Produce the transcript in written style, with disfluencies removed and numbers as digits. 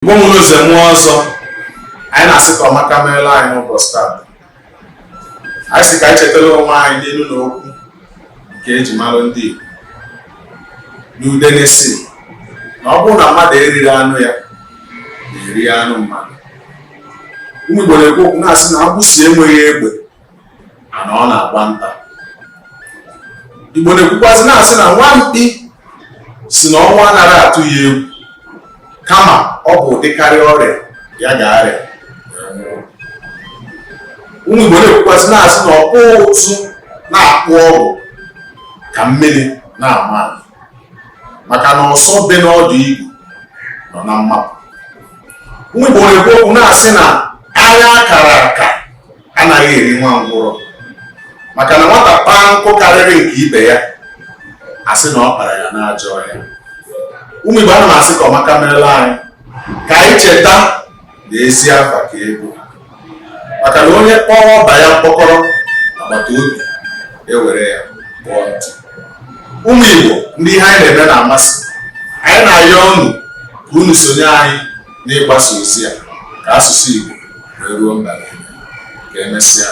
Igbo mụrụ nze mụọ ọzọ, anyị na-asị ka ọmaka meela anyị n'ụbọchị taa. Anyị sị ka anyị chetara onwe anyị n'elu na okwu nke eji mara ndị Igbo na udene si na ọ bụrụ na mmadụ eriri anụ ya na-eri anụ mmadụ. Ụmụ Igbo na-ekwu okwu na-asị na agbụsị enweghị egbe mana ọ na-agba nta. Igbo na-ekwukwazị na-asị na nwamkpi si na ọnwụ anaghị atụ ya egwu, kama ọ bụ ụdịkarị ọrịa ya ga-arịa wee nwụọ. Ụmụ Igbo na-ekwukwazị na-asị na ọkpụ ụzụ na-akpụ ọgwụ ka mmiri na-ama ala, maka na ọsọ dị n'ọdụ igwe nọ na mmapụ. Ụmụ Igbo na-ekwu okwu na-asị na agha akara aka anaghị eri nwa ngwụrọ, maka na nwata kpaa nkụ karịrị nke ibe ya, asị na ọ kpara ya n'ajọ ọhịa. Ụmụ Igbo, ana m asị ka ọmaka meela anyị, ka anyị cheta na ezi afa ka ego, maka na onye kpọọ ọba ya mkpọkọrọ, agbata obi ewere ya kpọọ ntụ. Ụmụ Igbo, ndị ihe anyị na-eme na-amasị anyị, na-ayọ unu ka unu sonye anyị n'ịgbasa ozi a ka asụsụ Igbo wee ruo mba niile. Ka emesịa.